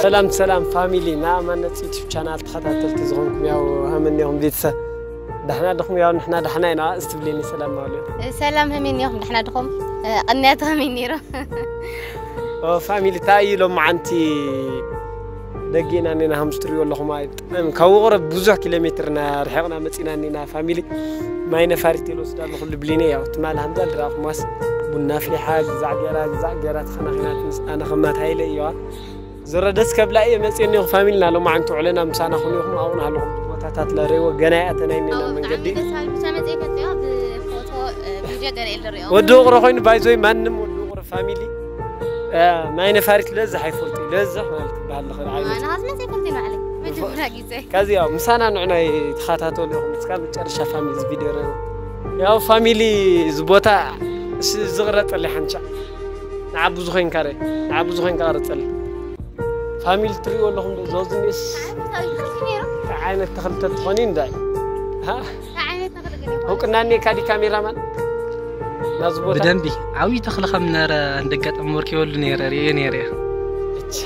ሰላም ሰላም ፋሚሊ፣ ንኣማነት ዩቲዩብ ቻናል ተኸታተልቲ ዝኾንኩም ያው ሃመኒኹም ቤተሰብ ደሕና ድኹም? ያው ንሕና ደሕና ኢና። እስቲ ብሌኒ ሰላም ማውልዮ። ሰላም ሃመኒኹም፣ ደሕና ድኹም? እ፣ ቅንያት ሃመኒ ነይሩ። ኦ፣ ፋሚሊ፣ እንታይ እዩ ሎማዓንቲ ደጊና ኔና ሃምስትሪዮ ኣለኹም? ኣይ፣ ብጣዕሚ ካብ ውቕሮ ብዙሕ ኪሎ ሜትር ና ርሒቕና መፂና ኔና ፋሚሊ። ማይ ነፋሪት ኢሎ ወስዳ ኣለኹ ልብሊነ። ያው ትማል ሃምዛ ድራኹማስ ቡና ፍሊሓ ግዛዕ ገይራ፣ ግዛዕ ገይራ ተኸናኺናት ምስ ኣነ ኸማት ሃይለ እየዋ። ዞረ ደስ ከብላ እየ መፅየኒ ኢኹ ፋሚልና። ሎማዓንቲ ውዕለና ምሳና ኩኑ ኢኹም ኣብኡ ናሃለኹም ቦታታት ለሬዎ ገና ይኣተናይ ኔና መንገዲ። ብቻ መፅእ ይፈትዮ ብፎቶ፣ እ፣ ቪድዮ ገለ ኢለ ሪኦ። ወዲ ውቕሮ ኮይኑ ባይዞይ ማንም ወዲ ውቕሮ ፋሚሊ፣ እ፣ ማይ ነፋሪት ለዝሕ ኣይፈልጡ እዩ። ለዝሕ ማለት ክበሃል ዝኽእል ዓይነት። ኣነ ኻስ መፅእ ይፈልጥ እዩ ባዕለይ። መጀመርያ ግዜ። ከዚ ያው ምሳና ንዑ ናይ ተኸታተሉ ኢኹም እስካብ መጨረሻ ፋሚሊ እዚ ቪድዮ ርኡ። ያው ፋሚሊ እዚ ቦታ እስ-፣ ዝቕረጸለይ ሓንቻ። ንዓቡ ዝኾይንካ ረ-፣ ንዓቡ ዝኾይንካ ቅረጸለይ። ፋሚሊ ትሪእዎ ኣለኹም ዶ? ዞዝኒስ እንታይ ዓይነት ተኽሊ ተትኾኒ እንዳ? ሃ? እንታይ ዓይነት ተኽሊ ግን ይኾን? እውቅና እኔካ ዲ ካሜራማን? ናዚ ቦታ? ብደንቢ ዓብዪ ተኽሊ ከም ነረ እንደጋጠም ወርክ ይወሉ ነረ፣ ርየ ነረ። እች።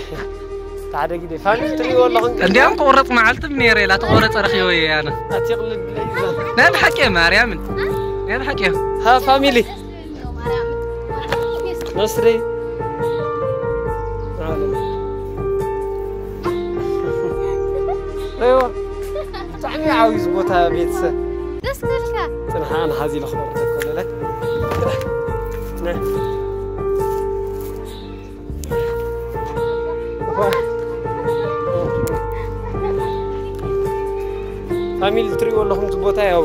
ሓደ ግዜ ፋሚሊ ትሪእዎ ኣለኹም? እንዲያውም ክቑረጽ መዓልቲ ብ ነረ፣ ኢላ ተቖረጸ ረኺቦ እየ ኣነ። ኣቲ ቅልል ኢላ። ናይ ብሓቂ እየ ማርያምን። ናይ ብሓቂ እየ። ሃ ፋሚሊ። መስሪ። ረይዋ። ብጣዕሚ ዓብዩ እዚ ቦታ ቤተሰብ። ደስ ክብልካ። ጽንሓ ንሓዚ ኢለ ክወርድ ኮለለ። ፋሚሊ ትሪእዎ ኣለኹም እዚ ቦታ ያው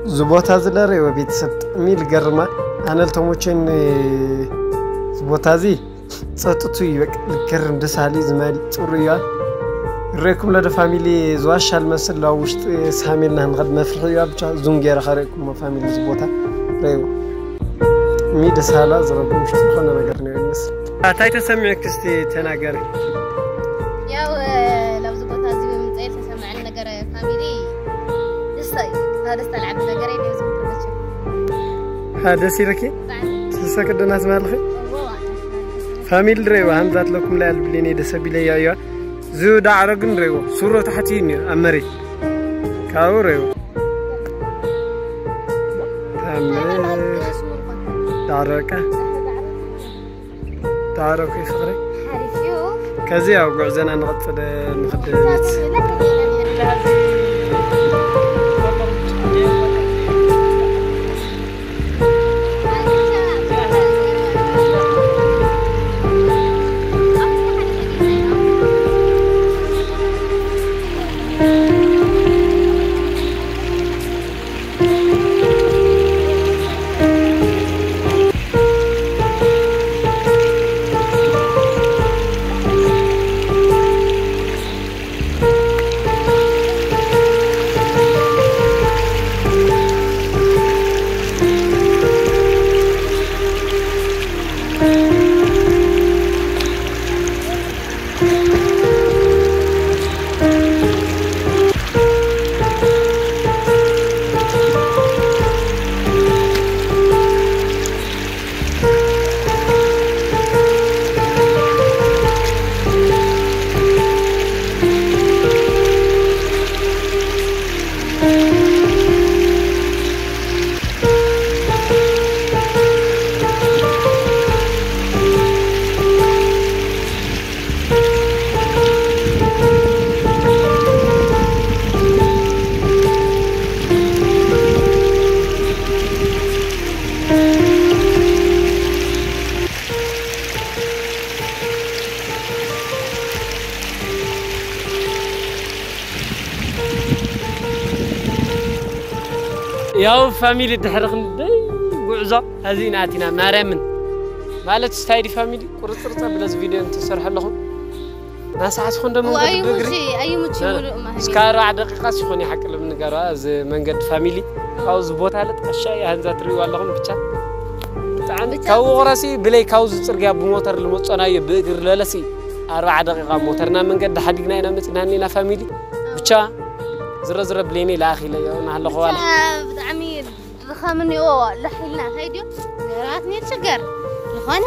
እዚ ቦታ እዚ ለርእዎ ቤተሰብ ጥዕሚ ልገርማ ኣነ ልተሞቸኒ እዚ ቦታ እዚ ጸጥቱ እዩ በቃ ልገርም ደስ ሃሊ ዝመል ጽሩ እያ። ሬኩም ለደ ፋሚሊ ዝዋሻ ልመስል ላ ውሽጥ ሳሜልና ንኸድ መፍርሒ እያ ብቻ ዙም ገይረ ከርእኩም ፋሚሊ እዚ ቦታ ረይዎ። ሚ ደስ ሃላ ዝረቡ ውሽጥ ዝኾነ ነገር ነው ይመስል። እንታይ ተሰሚዑ ክስቲ ተናገሪ። ያው ላብዚ ቦታ እዚ ብምምፀኤል ተሰምዐን ነገር ፋሚሊ ደስታ እዩ። ካብ ደስታ ልዓቢ ነገር የለ ዝምትመቸ። ሃ ደስ ኢልኪ? ብጣዕሚ። ስሰ ክደናት ማለኺ? እዎ። ፋሚሊ ድረይዋ ሃምዛት ለኩም ላይ ኣልብሊኒ ደሰ ቢለያ እያ። ዙ ዳዕሮ ግን ረይዎ። ሱሮ ታሕቲ እዩ ኣብ መሬት። ካብኡ ረይዎ። ታምር። ዳዕሮ በቃ። ዳዕሮ እኮ ፍቕሪ። ሓሪፍ እዩ። ከዚ ያው ጉዕዘና ንቐጽል ንኽድ ቤት። ያው ፋሚሊ ድሕሪ ክንደይ ጉዕዞ ኣዚና ኣቲና ማርያምን ማለት ስታይዲ ፋሚሊ ቁርፅርፅ ብለዚ ቪድዮ እንትሰርሐ ኣለኹም ናሳዓት ዝኾን ደሞ እዋ፣ ብእግሪ ኣይሙች፣ ኣይሙች ና፣ ሙሉእ ማህሌ። እስከ ኣርባዓ ደቂቃ ሲኾን ይሓቅል ብንገራ እዚ መንገድ ፋሚሊ ካብዚ ቦታ ለጣሻ እያ ህንዛ ትሪእዋ ኣለኹም ብቻ ብጣዕሚ ብቻ ካብ ውቕሮሲ ብለይ ካብዚ ፅርግያ ብሞተር ልመፆናዮ ብእግሪ ለለሲ ኣርባዓ ደቂቃ ሞተርና መንገዲ ሓዲግና ኢና መፂና እኒና ፋሚሊ ብቻ ዝረዝረ ብሌኒ ለኣኺለዮ ናሃለኹ ዋላ ብቻ ብጣዕሚ ድኻምን እዎ ልሕ ኢልና እንታይ ድዮ ነገራት ኔር ሽገር ዝኾነ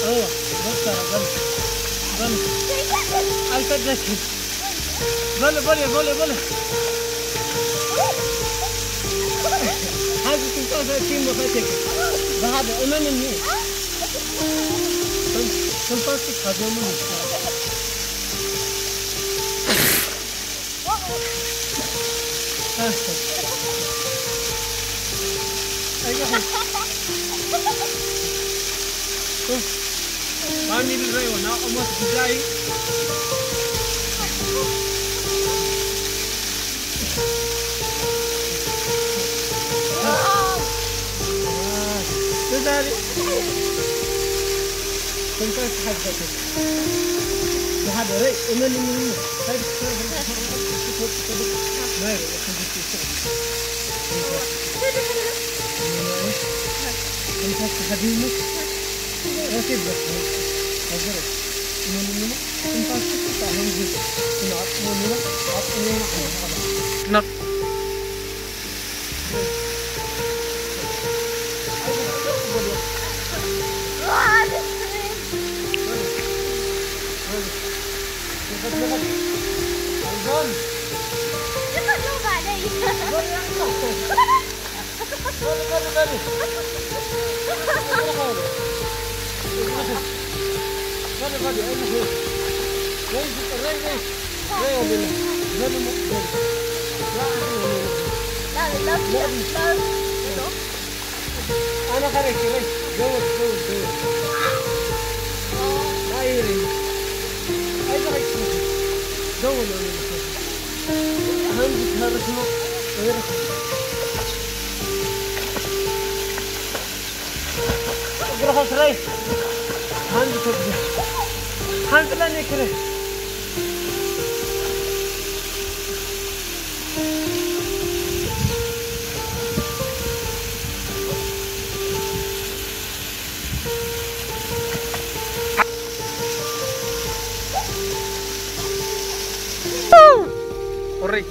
እዋ፣ በቃ፣ በል፣ በል። ኣልከደክን። በል፣ በል፣ በል፣ በል። ሓዚ ትንፋስ ኣእትዩ መኸተክ። ብሓደ እመንኒ። ትንፋስ ሓዞምን። ፋሚሊ ረዮ ናቆሞት ጉዳይ ተዛሪ ተንካስ ሓድፈት ዝሓደረ እመን ምንም ሳይድ ናይ ኣነ ኸረይ ኪረይ ደወል ደወል ደወል ኣይረይ ኣይዞ ኣይክረይ ደወል ኣነ ኸረይ ሃንድ ተርፍ ነው። እግርኻ ስረይ። ሓንቲ ተብሎ። ሓንቲ ለኔ ክረ። ኦሬ።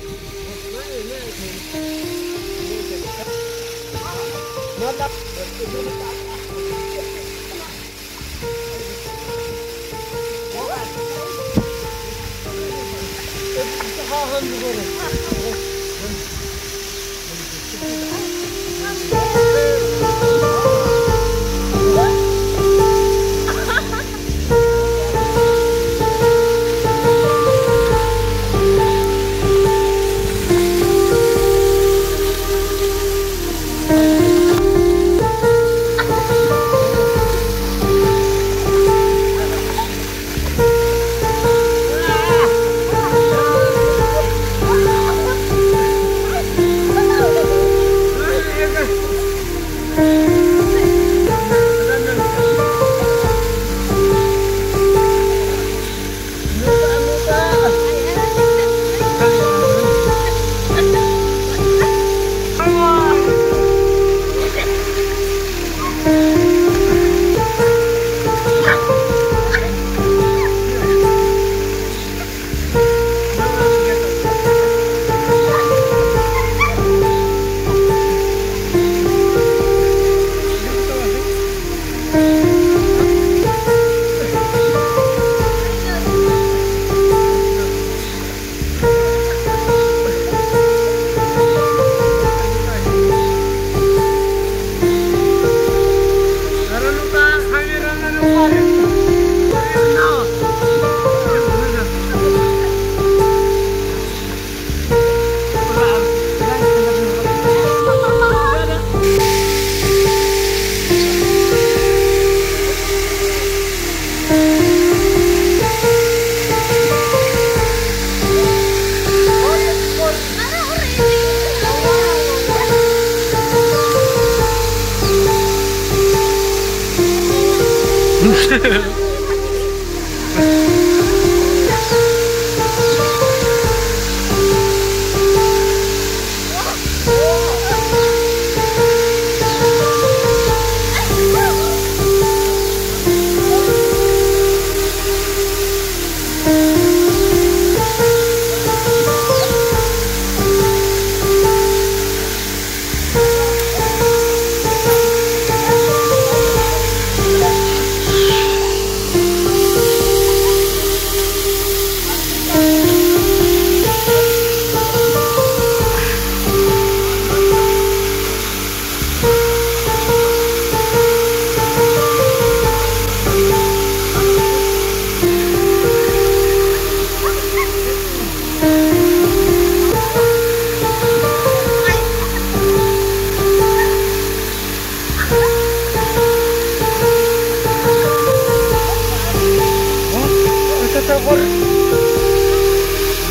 ከተቑር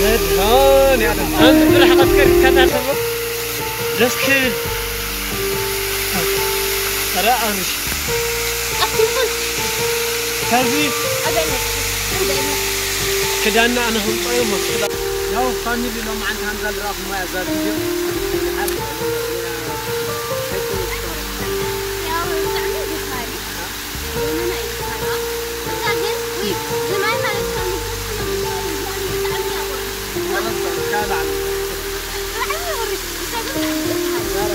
መድሃን ያለ ኣንድ ብርሕ ቀጥቀር ይከታተሎ ደስ ክብል ኧረ ኣንሽ ኣትይኹን ከዚ ኣበለ ክዳና ኣነ ከምፀዮ መስክዳ ያው ፋሚሊ ሎማዓንቲ ሃምዛ ዝረኣኹም ማያ እዛ ቪድዮ ያው ብጣዕሚ ደስ በሃሊ የሆነ ናይ ይባላ እዛ ግን ወይ ዝማይ ማለት ከምዚ ብጣዕሚ ያቆ ብጣዕሚ ወሪ እዛ ግን ብጣዕሚ ደስ በሃሊ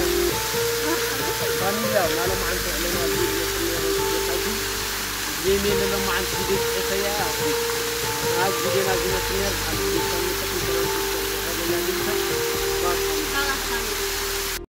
ፋሚሊ ያው ማለማዓንቲ ዕለና ቪድዮ ስሜ ቪድዮ ጸጉ ዜሜ ለሎማዓንቲ ቪድዮ ጽፈያ ኣብ ቪድዮና ዝመስል ነር